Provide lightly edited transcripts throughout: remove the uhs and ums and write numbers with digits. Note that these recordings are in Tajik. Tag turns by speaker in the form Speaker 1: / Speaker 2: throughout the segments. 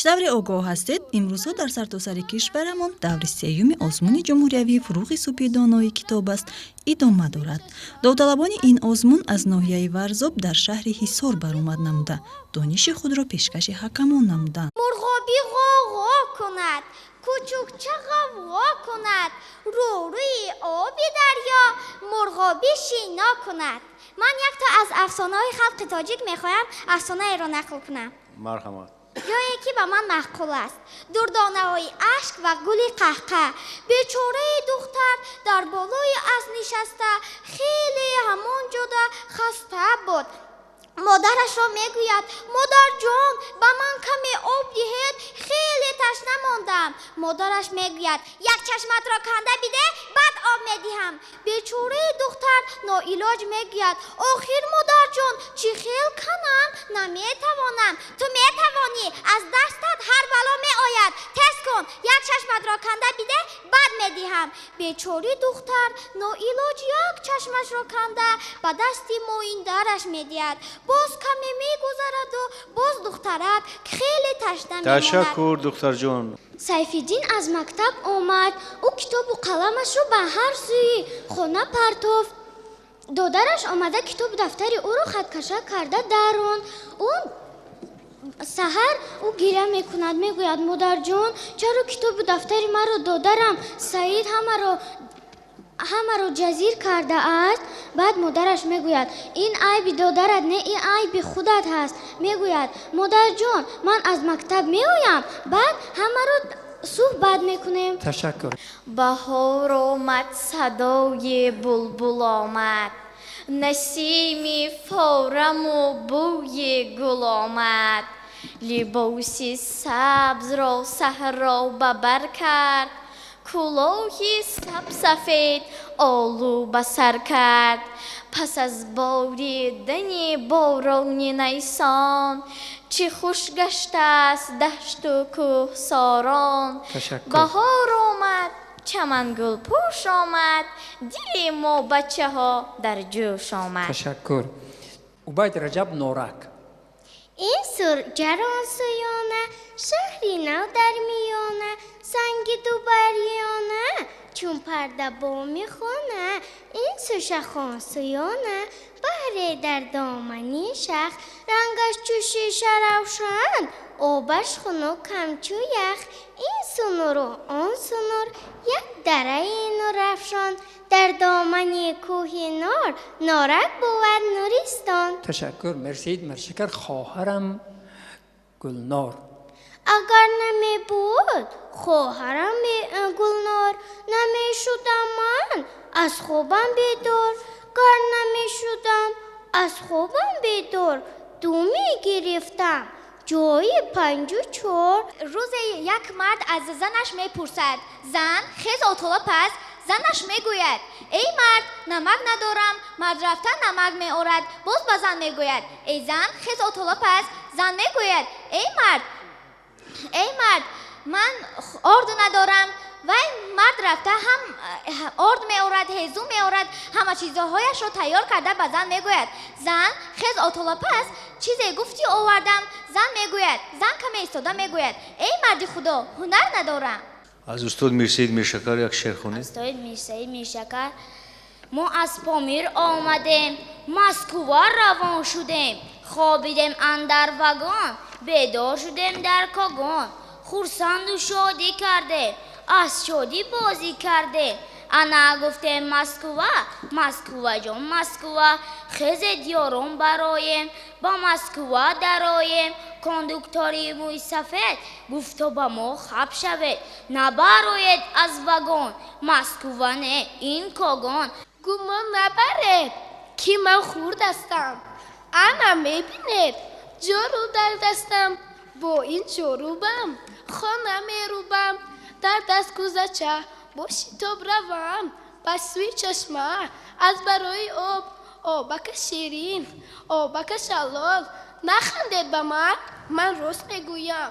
Speaker 1: Чӣ тавре огоҳ ҳастед, имрӯзҳо дар сартосари кишварамон даври сеюми озмуни ҷумҳуриявии «Фурӯғи субҳи донои китоб аст» идома дорад. Довталабони ин озмун аз ноҳияи Варзоб дар шаҳри Ҳисор баромад намуда, дониши худро пешкаши ҳакамон намуданд.
Speaker 2: Мурғобӣ ғоғо кунад, кучукча ғавғо кунад, рӯрӯи оби дарё мурғобӣ шино кунад. Ман якто аз афсонаҳои халқи тоҷик мехоҳам афсонаеро нақл кунам.
Speaker 3: Марҳамат.
Speaker 2: Ҷое ки ба ман маъқул аст. Дурдонаҳои ашк ва гули қаҳқа. Бечораи духтар дар болои асп нишаста, хеле ҳамон ҷода хаста буд. Модарашро мегӯяд: «Модарҷон, ба ман каме об диҳед, хеле ташна мондам». Модараш мегӯяд: «Як чашматро канда биде, баъд об медиҳам». Бечораи духтар ноилоҷ мегӯяд: «Охир, модарҷон, чӣ хел канам? Наметавонам». «Ту метавонӣ, аз дастат ҳар бало меояд. Тез кун, як чашматро канда биде, баъд медиҳам». Бечори духтар ноилоҷ як чашмашро канда ба дасти моиндараш медиҳад. Боз каме мегузараду боз духтарак хеле ташна мемонад.
Speaker 3: Ташаккур, духтарҷон.
Speaker 2: Сайфиддин аз мактаб омад. Ӯ китобу қаламашро ба ҳар сӯи хона партофт. Додараш омада, китобу дафтари ӯро хаткаша карда даронд. Ӯ саҳар ӯ гиря мекунад, мегӯяд: «Модарҷон, чаро китобу дафтари маро додарам Саид ҳамаро ҷазир кардааст?» Баъд модараш мегӯяд: «Ин айби додарат не, ин айби худат ҳаст». Мегӯяд: «Модарҷон, ман аз мактаб меоям, баъд ҳамаро суҳбат мекунем».
Speaker 4: Ташаккур.
Speaker 5: Баҳор омад, садои булбул омад, насими фораму бӯи гул омад, либоси сабзро саҳро ба бар кард, кӯлоҳи сабсафед олу ба сар кард. Пас аз боридани борони найсон, чӣ хуш гаштааст дашту кӯҳсорон.
Speaker 4: Ташаккур.
Speaker 5: Баҳор омад, чамангулпӯш омад, дили мо бачаҳо дар ҷӯш омад.
Speaker 4: Ташаккур. Убайд Раҷаб, Норак.
Speaker 2: Ин су ҷарон сӯёна, шаҳри нав дар миёна, санги дубариёна, чун парда боми хона. Ин су шахон сӯёна, баҳре дар домани шах, рангаш чу шиша равшан, обаш хунук ҳамчу ях. Ин су нуру он су нур, як дараи нурафшон, дар домани кӯҳи Нор, Норак бувад Нуристон.
Speaker 4: Ташаккур. Мирсаид Миршакар, «Хоҳарам Гулнор».
Speaker 2: Агар намебуд хоҳарам Гулнор, намешудам ман аз хобам бедор. Гар намешудам аз хобам бедор, ду мегирифтам ҷои панҷу чор.
Speaker 5: Рӯзе як мард аз занаш мепурсад: «Зан, хез, отола паз». Занаш мегӯяд: «Эй мард, намак надорам». Мард рафта намак меорад. Боз ба зан мегӯяд: «Эй зан, хез, отола паз». Зан мегӯяд: «Эй мард, эй мард, ман орд надорам». Вай мард рафта ҳам орд меорад, ҳезум меорад, ҳама чизҳояшро тайёр карда, ба зан мегӯяд: «Зан, хез, отола паз, чизе гуфтӣ, овардам». Зан мегӯяд, зан каме истода мегӯяд: «Эй марди худо, ҳунар надорам».
Speaker 3: Аз устод Мирсаид Миршакар як шеър хонед.
Speaker 2: Устод Мирсаид Миршакар. Мо аз Помир омадем, Москва равон шудем, хобидем андар вагон, бедор шудем дар Когон, хурсанду шодӣ кардем, аз шодӣ бозӣ кардем. Ана гуфтем: «Москва, Москва ҷон, Москва, хезед, ёрон, бароем, ба Москва дароем». Кондуктори мӯи сафед гуфто: «Ба мо хап шавед, набароед аз вагон, Москва не, ин Когон».
Speaker 6: Гумон набаред, ки ман хурд ҳастам. Ана мебинед, ҷору дар дастам. Бо ин ҷорубам хона мерубам. Дар даст кӯзача, бо шитоб равам ба сӯи чашма аз барои об. Обака ширин, обака шалол, нахандед ба ман, ман рост мегӯям.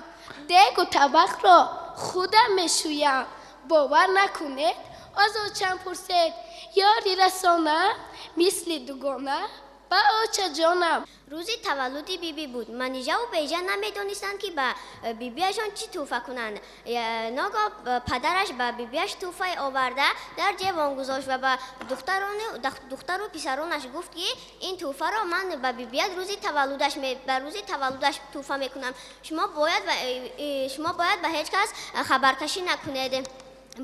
Speaker 6: Дегу табақро худам мешӯям. Бовар накунед, аз очам пурсед. Ёри расона мисли дугона ба Ба очаҷонам.
Speaker 2: Рӯзи таваллуди биби буд. Манижаву Бежан намедонистанд, ки ба бибиашон чӣ тӯҳфа кунанд. Ногоҳ падараш ба бибиаш тӯҳфае оварда дар ҷевон гузошт ва ба духтару писаронаш гуфт, ки ин тӯҳфаро ман ба бибият ба рӯзи таваллудаш тӯҳфа мекунам. Шумо бояд ба ҳеҷ кас хабаркашӣ накунед.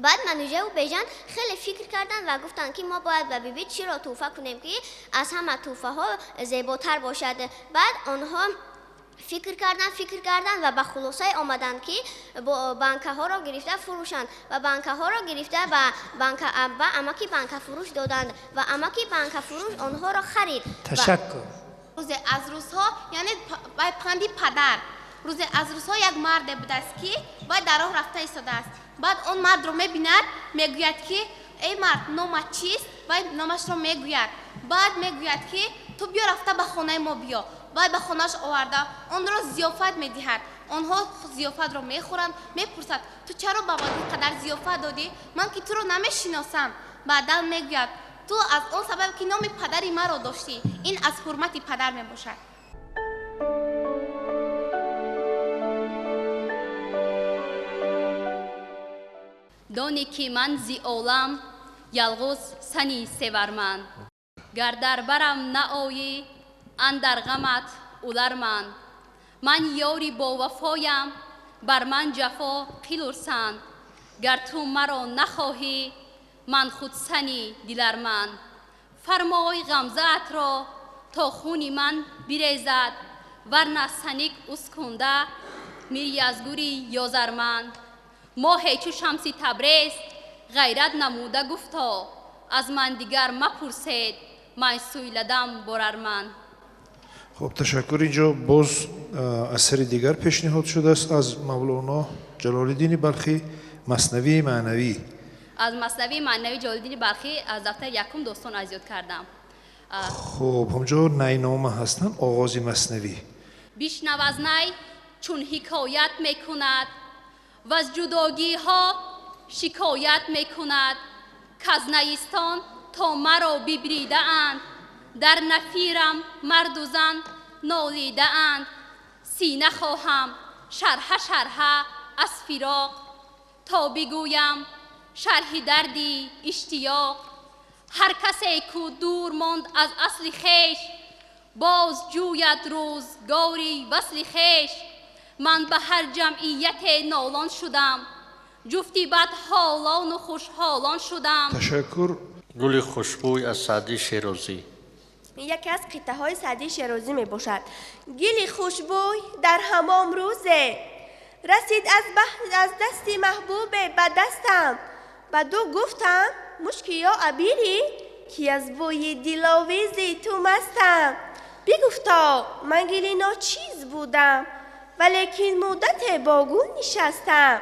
Speaker 2: Баъд Манижаву Бежан хеле фикр карданд ва гуфтанд, ки мо бояд ба биби чиро тӯҳфа кунем, ки аз ҳама тӯҳфаҳо зеботар бошад. Баъд онҳо фикр карданд, фикр карданд ва ба хулосае омаданд, ки банкаҳоро гирифта фурӯшанд ва банкаҳоро гирифта ба амаки банкафурӯш доданд ва амаки банкафурӯш онҳоро харид.
Speaker 4: Ташаккур.
Speaker 7: Рӯзе аз рӯзҳо, яъне панди падар, рӯзе аз рӯзҳо як марде будааст, ки вай дар роҳ рафта истодааст. Баъд он мардро мебинад, мегӯяд, ки эй мард, номат чист? Вай номашро мегӯяд. Баъд мегӯяд, ки ту биё, рафта ба хонаи мо биё. Вай ба хонааш оварда онро зиёфат медиҳад. Онҳо зиёфатро мехӯранд. Мепурсад: ту чаро ба ман ин қадар зиёфат додӣ, ман ки туро намешиносам? Баъдан мегӯяд: ту аз он сабаб, ки номи падари маро доштӣ, ин аз ҳурмати падар мебошад.
Speaker 8: Донӣ ки ман зи олам ялғуз сани севарман, гар дар барам наоӣ, андар ғамат уларман. Ман ёри бовафоям, бар ман ҷафо қилурсан, гар ту маро нахоҳӣ, ман худ сани диларман. Фармой ғамзаатро, то хуни ман бирезад, варна саник ускунда мирязгури ёзарман. Моҳе чу шамси Табрез ғайрат намуда гуфто, аз ман дигар мапурсед, ман сӯйладам борарман.
Speaker 9: Хуб, ташаккур. Инҷо боз асари дигар пешниҳод шудааст аз Мавлоно Ҷалолиддини Балхӣ, Маснавии маънавӣ.
Speaker 8: Аз Маснавии маънавии Ҷалолиддини Балхӣ, аз дафтари якум достон аз ёд кардам.
Speaker 9: Хуб, ҳамҷо найнома ҳастанд, оғози маснавӣ.
Speaker 8: Бишнав аз най, чун ҳикоят мекунад, ваз ҷудогиҳо шикоят мекунад, каз наистон то маро бибридаанд, дар нафирам марду зан нолидаанд. Сина хоҳам шарҳа шарҳа аз фироқ, то бигӯям шарҳи дарди иштиёқ. Ҳар касе ку дур монд аз асли хеш, боз ҷӯяд рӯзгори васли хеш. Ман ба ҳар ҷамъияте нолон шудам, ҷуфти бадҳолону хушҳолон шудам.
Speaker 9: Ташаккур.
Speaker 10: Гули хушбӯй аз Саъдии Шерозӣ.
Speaker 11: Яке аз қитъаҳои Саъдии Шерозӣ мебошад. Гили хушбӯй дар ҳамом рӯзе расид аз дасти маҳбубе ба дастам. Ба ду гуфтам мушки ё абири, ки аз бӯи диловези ту мастам. Бигуфто ман гили ночиз будам, валекин муддате бо гул нишастам.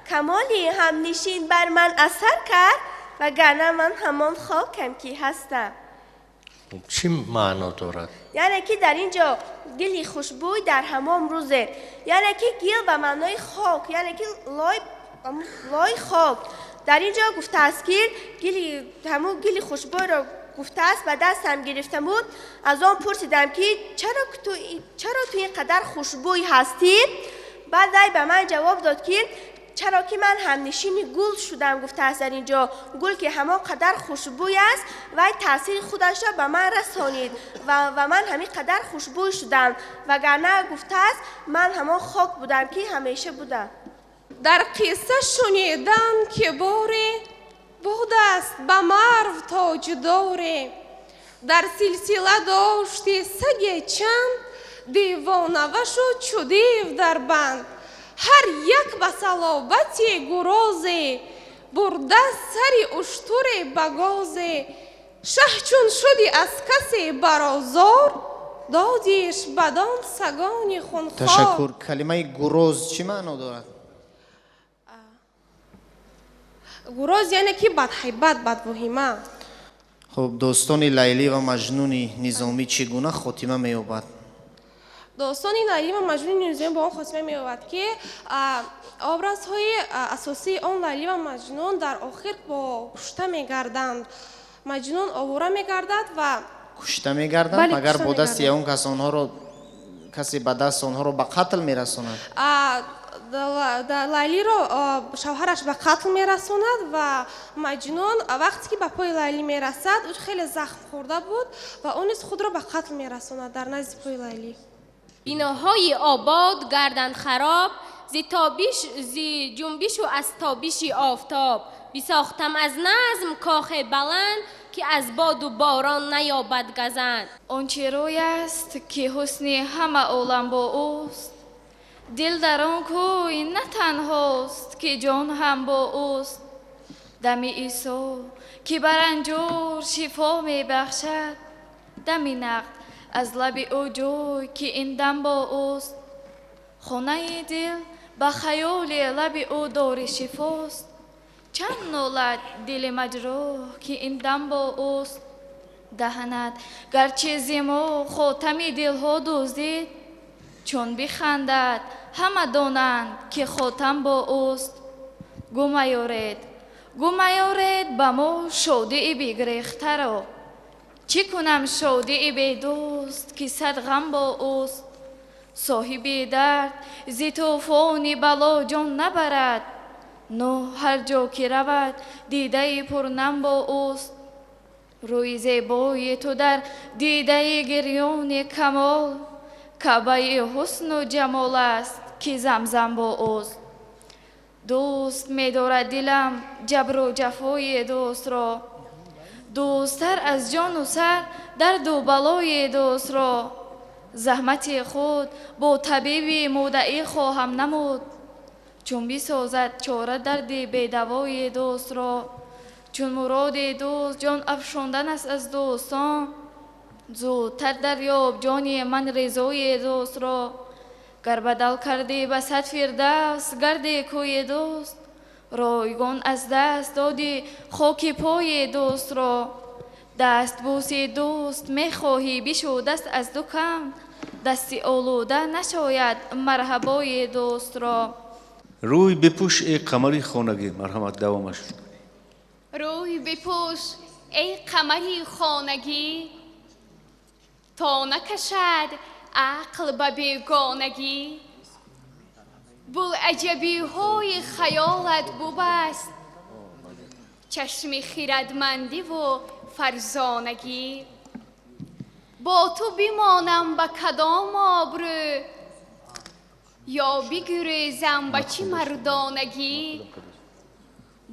Speaker 11: Камоли ҳамнишин бар ман асар кард, вагарна ман ҳамон хокам ки ҳастам.
Speaker 10: Чӣ маъно дорад?
Speaker 11: Яъне ки дар ин ҷо гили хушбӯй дар ҳамом рӯзе, яъне ки гил ба маънои хок, яъне ки лой хок. Дар ин ҷо гуфтааст, ки ҳамун гили хушбӯйро гуфтааст, ба дастам гирифта буд. Аз он пурсидам, ки чаро ту ин қадар хушбӯй ҳастӣ? Баъд вай ба ман ҷавоб дод, ки чаро ки ман ҳамнишини гул шудам. Гуфтааст дар ин ҷо гул ки ҳамон қадар хушбӯй аст, вай таъсири худашро ба ман расонид ва ман ҳамин қадар хушбӯй шудам, вагарна гуфтааст ман ҳамон хок будам, ки ҳамеша будам.
Speaker 12: Дар қисса шунидам, ки боре будааст ба Марв тоҷдоре, дар силсила дошти саге чанд, девонава шуд чу дев дар банд. Ҳар як ба салобати гурозе, бурда сари уштуре ба гозе. Шаҳ чун шуди аз касе барозор, додиш бадон сагони хунхор.
Speaker 13: Ташаккур. Калимаи гуроз чӣ маъно дорад?
Speaker 12: Гуроз яъне ки бадҳайбат, бадвоҳима.
Speaker 13: Хуб, достони Лайлӣ ва Маҷнуни Низомӣ чӣ гуна хотима меёбад?
Speaker 12: Достони Лайлӣ ва Маҷнуни Низомӣ ба он хотима меёбад, ки образҳои асосии он Лайлӣ ва Маҷнун дар охир бо кушта мегарданд. Маҷнун овора мегардад ва
Speaker 13: Кушта мегарданд, магар бо дасти ягон кас онҳоро, касе ба даст онҳоро ба қатл мерасонад?
Speaker 12: Лайлиро шавҳараш ба қатл мерасонад ва Маҷнун вақте ки ба пои Лайлӣ мерасад, ӯ хеле захм хӯрда буд ва ӯ низ худро ба қатл мерасонад дар назди пои Лайлӣ.
Speaker 14: Биноҳои обод гарданд хароб зи тобиш, зи ҷунбишу аз тобиши офтоб. Бисохтам аз назм кохе баланд, ки аз боду борон наёбад газанд.
Speaker 15: Он чӣ рӯй аст, ки ҳусни ҳама олам бо ӯст, дил дар он кӯй на танҳост, ки ҷон ҳам бо ӯст. Дами Исо, ки бар анҷур шифо мебахшад, дами нақд аз лаби ӯ ҷӯй, ки ин дам бо ӯст. Хонаи дил ба хаёли лаби ӯ дори шифост, чанд нолад дили маҷрӯҳ, ки ин дам бо ӯст. Даҳанат гарчи зи мо хотами дилҳо дуздид, чун бихандад ҳама донанд, ки хотам бо ӯст. Гӯ маёред, гӯ маёред ба мо шодии бигрехтаро, чӣ кунам шодии бедӯст, ки сад ғам бо ӯст. Соҳиби дард зи тӯфони бало ҷон набарад, Нӯҳ ҳар ҷо ки равад дидаи пурнам бо ӯст. Рӯи зебои ту дар дидаи гирёни камол, Каъбаи ҳусну ҷамол аст, ки замзам бо ӯст. Дӯст медорад дилам ҷабру ҷафои дӯстро, дӯсттар аз ҷону сар дарду балои дӯстро. Заҳмати худ бо табиби муддаӣ хоҳам намуд, чун бисозад чора дарди бедавои дӯстро. Чун муроди дӯст ҷон афшондан аст аз дӯстон, зудтар дарёб ҷони ман ризои дӯстро. Гар бадал кардӣ ба сад фирдавс гарди кӯи дӯст, ройгон аз даст додӣ хоки пои дӯстро. Дастбӯси дӯст мехоҳӣ бишӯ даст аз ду кам, дасти олуда нашояд марҳабои дӯстро.
Speaker 3: Рӯй бипӯш, эй қамари хонагӣ. Марҳамат, давомаш.
Speaker 14: Рӯй бипӯш, эй қамари хонагӣ, то накашад ақл ба бегонагӣ. Булаҷабиҳои хаёлат бубаст, чашми хирадмандиву фарзонагӣ. Бо ту бимонам ба кадом обрӯ, ё бигурезам ба чӣ мардонагӣ.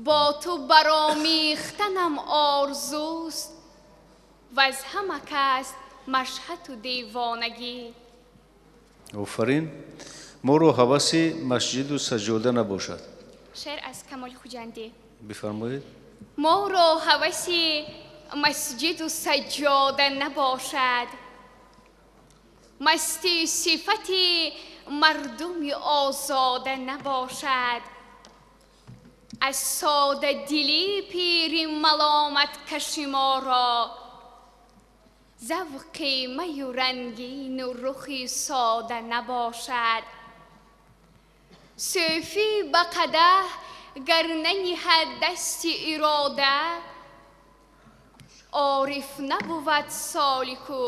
Speaker 14: Бо ту баромехтанам орзуст, ваз ҳама кас машҳату девонагӣ.
Speaker 3: Офарин. Моро ҳаваси масҷиду саҷҷода набошад.
Speaker 14: Шеър аз Камоли Хуҷандӣ.
Speaker 3: Бифармоед.
Speaker 14: Моро ҳаваси масҷиду саҷҷода набошад, масти сифати мардуми озода набошад. Аз содадилӣ пири маломаткаши моро, завқи маю рангину рухи сода набошад. Сӯфӣ ба қадаҳ гар наниҳад дасти ирода, ориф набувад солику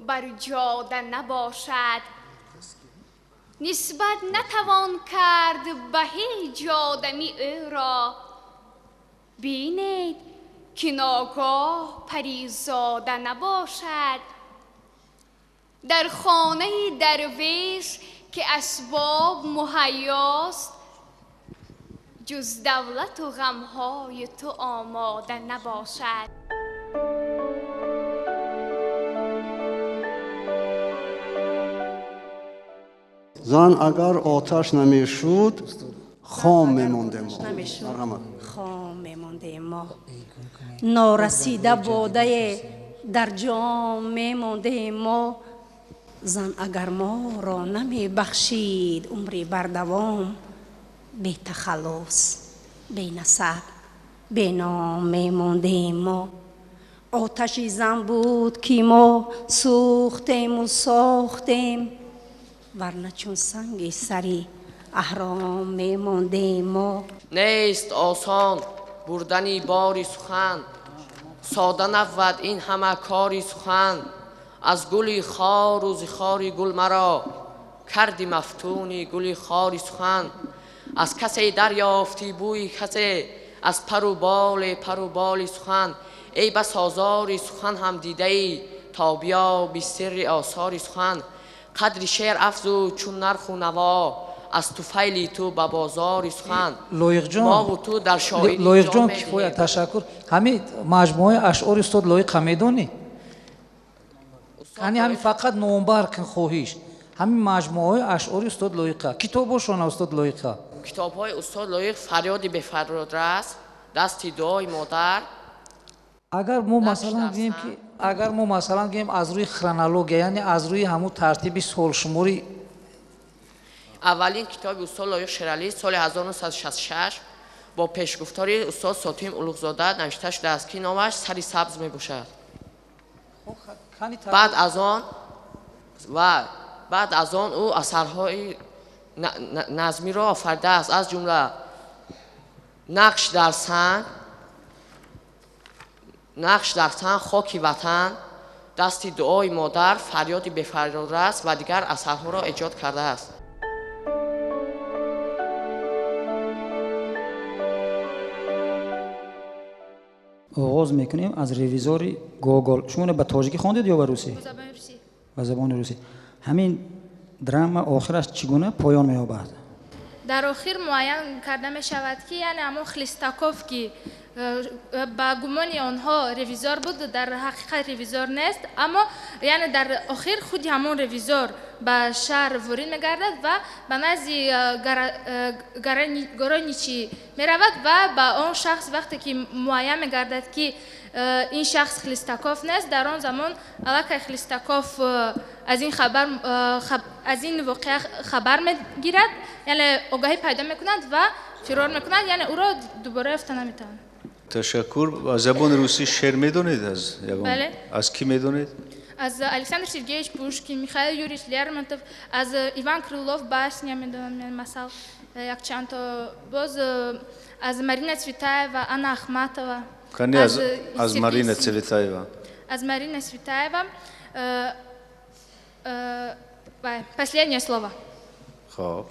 Speaker 14: бар ҷода набошад. Нисбат натавон кард ба ҳеҷ одами ӯро, бинед ки ногоҳ паризода набошад. Дар хонаи дарвеш ки асбоб муҳайёст, ҷуз давлату ғамҳои ту омода набошад.
Speaker 16: Зан агар оташ намешуд, хом мемондем.
Speaker 17: Хом мемондем мо. Норасида бодае дар ҷом мемондем мо. Зан агар моро намебахшид умри бардавом, бетахаллус, бенасаб, беном мемондем мо. Оташи зан буд, ки мо сӯхтему сохтем, варна чун санги сари аҳром мемондем мо.
Speaker 18: Нест осон бурдани бори сухан, Сода набуд ин ҳама кори сухан, аз гули хору зи хори гул маро карди мафтуни гули хори сухан. Аз касе дарёфти бӯи касе, аз пару боли сухан. Эй бас озори сухан ҳам дидаӣ, то биёби сирри осори сухан. Қадри шеър афзуд чун нарху наво, аз туфайли ту ба бозори сухан.
Speaker 19: Лоиқҷон,
Speaker 18: мову ту дар шоири
Speaker 19: Лоиқҷон, кифоя, ташаккур. Ҳамин маҷмӯаи ашъори устод Лоиқа медонӣ? Яъне ҳамин фақат номбар кун хоҳиш. Ҳамин маҷмӯаҳои ашъори устод Лоиқа. Китобошона устод Лоиқа?
Speaker 18: Китобҳои устод Лоиқ фарёди бефарёдрас, дасти дуои модар.
Speaker 19: Агар мо масалан гӯем ки агар мо масалан гӯем аз рӯи хронология, яъне аз рӯи ҳамун тартиби солшуморӣ,
Speaker 18: аввалин китоби устод Лоиқ Шералӣ соли 1966 бо пешгуфтори устод Сотим Улуғзода навишта шудааст, ки номаш Сари сабз мебошад. Баъд аз он ӯ асарҳои назмиро офаридааст, аз ҷумла нақш дар санг, хоки ватан, дасти дуои модар, фарёди бефарёдрас ва дигар асарҳоро эҷод кардааст.
Speaker 20: Оғоз мекунем аз ревизори Гогол. Шумо ба тоҷикӣ хондед ё ба русӣ? Ба забони русӣ. Ҳамин драма охираш чӣ гуна поён меёбад?
Speaker 21: Дар охир муайян карда мешавад, ки яъне ҳамон Хлестаков, ки ба гумони онҳо ревизор буд, дар ҳақиқат ревизор нест, аммо яъне дар охир худи ҳамон ревизор ба шаҳр ворид мегардад ва ба назди Гороничи меравад ва ба он шахс вақте ки муайян мегардад, ки ин шахс Хлестаков нест, дар он замон аллакай Хлестаков аз ин хабар, аз ин воқеа хабар мегирад, яъне огаҳӣ пайдо мекунад ва фирор мекунад, яъне ӯро дубора ёфта наметавонад.
Speaker 3: Ташаккур. Аз забони русӣ шеър медонед? Аз ягон?
Speaker 21: Бале.
Speaker 3: Аз кӣ медонед?
Speaker 21: Аз Александр Сергеевич Пушкин, Михаил Юрьевич Лермонтов, аз Иван Крылов басня медонам, масал якчанд то, боз аз Марина Цветаева, Анна Ахматова.
Speaker 3: Кани аз Марина Цветаева?
Speaker 21: Аз Марина Цветаева последнее слово.
Speaker 3: Хоб.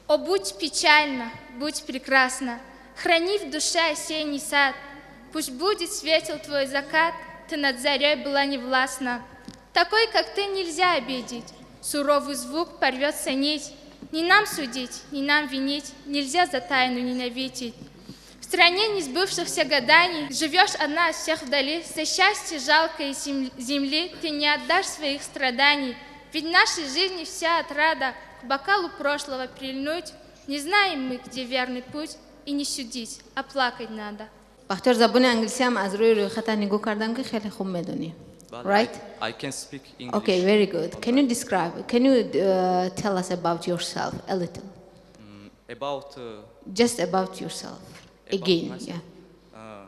Speaker 21: О, будь печальна, будь прекрасна, храни в душе осенний сад, пусть будет светел твой закат, ты над зарей была невластна. Такой, как ты, нельзя обидеть, суровый звук порвется нить. Не нам судить, не нам винить, нельзя за тайну ненавидеть. В стране несбывшихся гаданий живешь одна от всех вдали, за счастье жалкой земли ты не отдашь своих страданий. Ведь в нашей жизни вся отрада к бокалу прошлого прильнуть, не знаем мы, где верный путь, и не судить, а плакать надо.
Speaker 22: Бахтиёр, забони англисӣ ҳам аз рӯи рӯйхата нигоҳ кардам, ки хеле хуб медонӣ. Right?
Speaker 23: I can speak English.
Speaker 22: Okay, very good. Can you describe, can you tell us about yourself a little?
Speaker 23: About
Speaker 22: Just about yourself.
Speaker 23: About
Speaker 22: Again,
Speaker 23: myself.
Speaker 22: Yeah.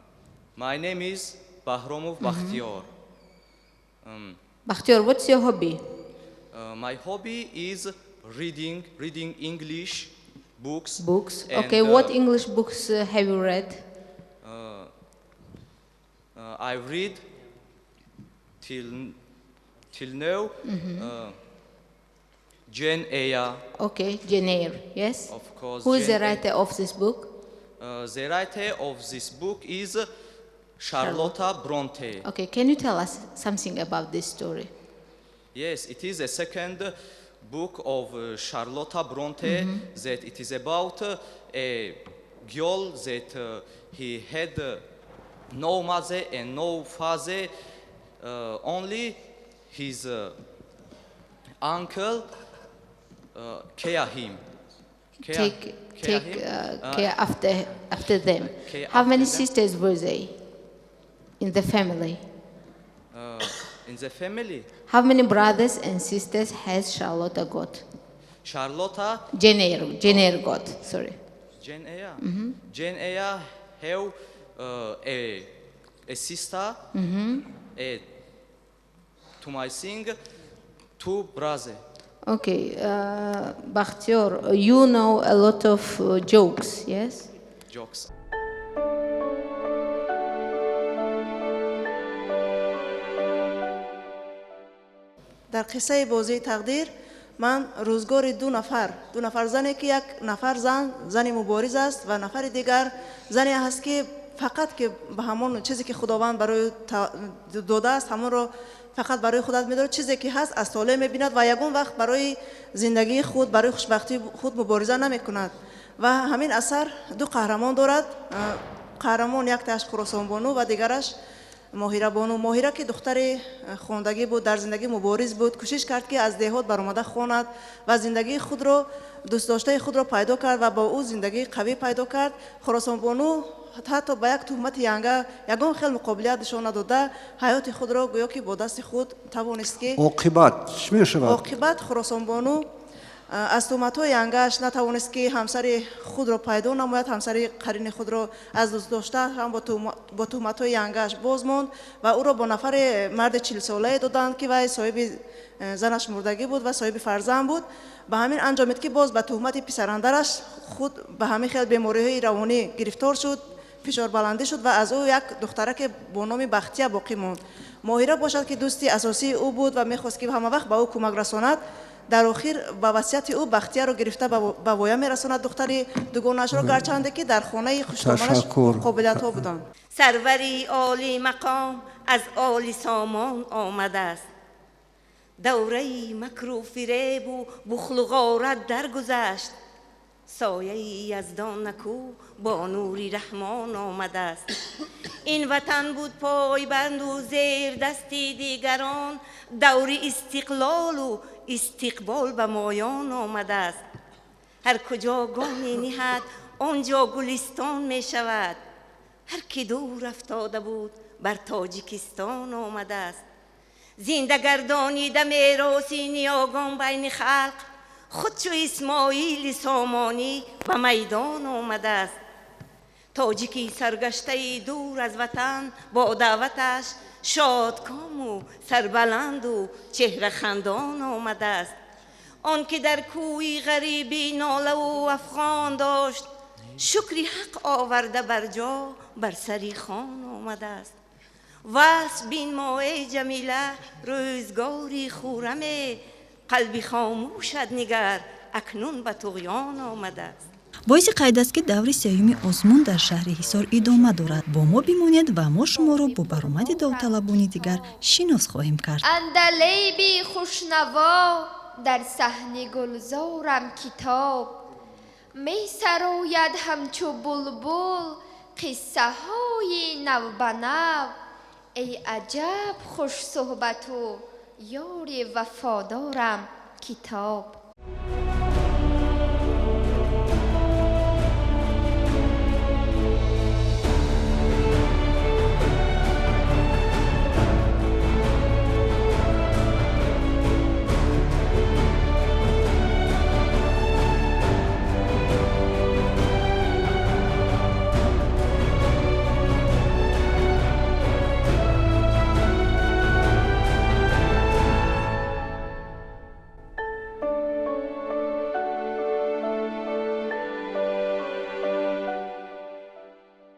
Speaker 23: My name is Bahromov Bakhtiyor.
Speaker 22: Bakhtiyor, what's your hobby?
Speaker 23: My hobby is reading English books.
Speaker 22: Books.
Speaker 23: And,
Speaker 22: Okay, what English books have you read?
Speaker 23: I read till now. Jane Eyre.
Speaker 22: Okay, Jane Eyre, yes.
Speaker 23: Of course.
Speaker 22: Who is the
Speaker 23: Jane Eyre.
Speaker 22: writer of this book?
Speaker 23: The writer of this book is Charlotte Bronte.
Speaker 22: Okay, can you tell us something about this story?
Speaker 23: Yes, it is a second book of Charlotte Bronte that it is about a girl that he had no mother and no father, only his uncle care him. Care,
Speaker 22: Take
Speaker 23: care
Speaker 22: take
Speaker 23: him.
Speaker 22: Care after them.
Speaker 23: Care
Speaker 22: How many
Speaker 23: after them.
Speaker 22: sisters were they in the family?
Speaker 23: In the family?
Speaker 22: How many brothers and sisters has Charlotte got?
Speaker 23: Charlotte.
Speaker 22: Jane Eyre, Jane Eyre got, sorry.
Speaker 23: Jane Eyre. Jane Eyre have a sister, a, to my thing, two brothers.
Speaker 22: Okay, Bakhtiyor, you know a lot of jokes, yes?
Speaker 23: Jokes.
Speaker 1: Дар қиссаи бозии тақдир ман рӯзгори ду нафар зане ки як нафар зан зани мубориз аст ва нафари дигар зане ҳаст ки фақат ки ба ҳамон чизе ки Худованд барои додааст ҳамонро фақат барои худат медорад, чизе ки ҳаст аз толеъ мебинад ва ягон вақт барои зиндагии худ, барои хушбахтии худ мубориза намекунад. Ва ҳамин асар ду қаҳрамон дорад. Қаҳрамон яктааш Хуросонбону ва дигараш Моҳирабону. Моҳира ки духтари хондагӣ буд, дар зиндагӣ мубориз буд, кӯшиш кард ки аз деҳот баромада хонад ва зиндагии худро, дӯстдоштаи худро пайдо кард ва бо ӯ зиндагии қавӣ пайдо кард. Хуросонбону ҳатто ба як туҳмати янга ягон хел муқобилият нишон надода, ҳаёти худро гӯё ки бо дасти худ тавонист ки
Speaker 16: оқибат чӣ мешавад?
Speaker 1: Оқибат Хуросонбону аз туҳматҳои янгааш натавонист ки ҳамсари худро пайдо намояд, ҳамсари қарини худро аз дӯстдошта ҳам бо туҳматҳои янгааш боз монд ва ӯро бо нафари марди 40-солае доданд ки вай соҳиби занаш мурдагӣ буд ва соҳиби фарзанд буд. Ба ҳамин анҷомид ки боз ба туҳмати писарандараш худ ба ҳамин хел бемориҳои равонӣ гирифтор шуд, фишорбаландӣ шуд ва аз ӯ як духтараке бо номи Бахтия боқӣ монд. Моҳира бошад ки дӯсти асосии ӯ буд ва мехост ки ҳама вақт ба ӯ кӯмак расонад, дар охир ба васияти ӯ Бахтияро гирифта ба воя мерасонад духтари дугонаашро, гарчанде ки дар хонаи хушдоманаш қобилиятҳо буданд.
Speaker 5: Сарвари олӣ мақом аз оли сомон омадааст. Давраи макру фиребу бухлу ғорат даргузашт. Сояи Яздон наку бо нури Раҳмон омадааст. Ин ватан буд пойбанду зер дасти дигарон, даври истиқлолу истиқбол ба моён омадааст. Ҳар куҷо гом мениҳад он ҷо гулистон мешавад. Ҳар ки дур афтода буд бар Тоҷикистон омадааст. Зинда гардонида мероси ниёгон байни халқ, худ чу Исмоили Сомонӣ ба майдон омадааст. Тоҷики саргаштаи дур аз ватан бо даъваташ шодкому сарбаланду чеҳрахандон омадааст. Он ки дар кӯи ғарибӣ нолаву афғон дошт, шукри ҳақ оварда бар ҷо бар сари хон омадааст. Васф бинмо эй Ҷамила рӯзгори хурраме, қалби хомӯшат нигар акнун ба туғён омадааст.
Speaker 6: Боиси қайд аст, ки даври сеюми озмун дар шаҳри Ҳисор идома дорад. Бо мо бимонед ва мо шуморо бо баромади довталабони дигар шинос хоҳем кард.
Speaker 21: Андалеби хушнаво дар саҳни гулзорам китоб месарояд ҳамчу булбул қиссаҳои навбанав. Эй аҷаб хушсуҳбату ёри вафодорам китоб.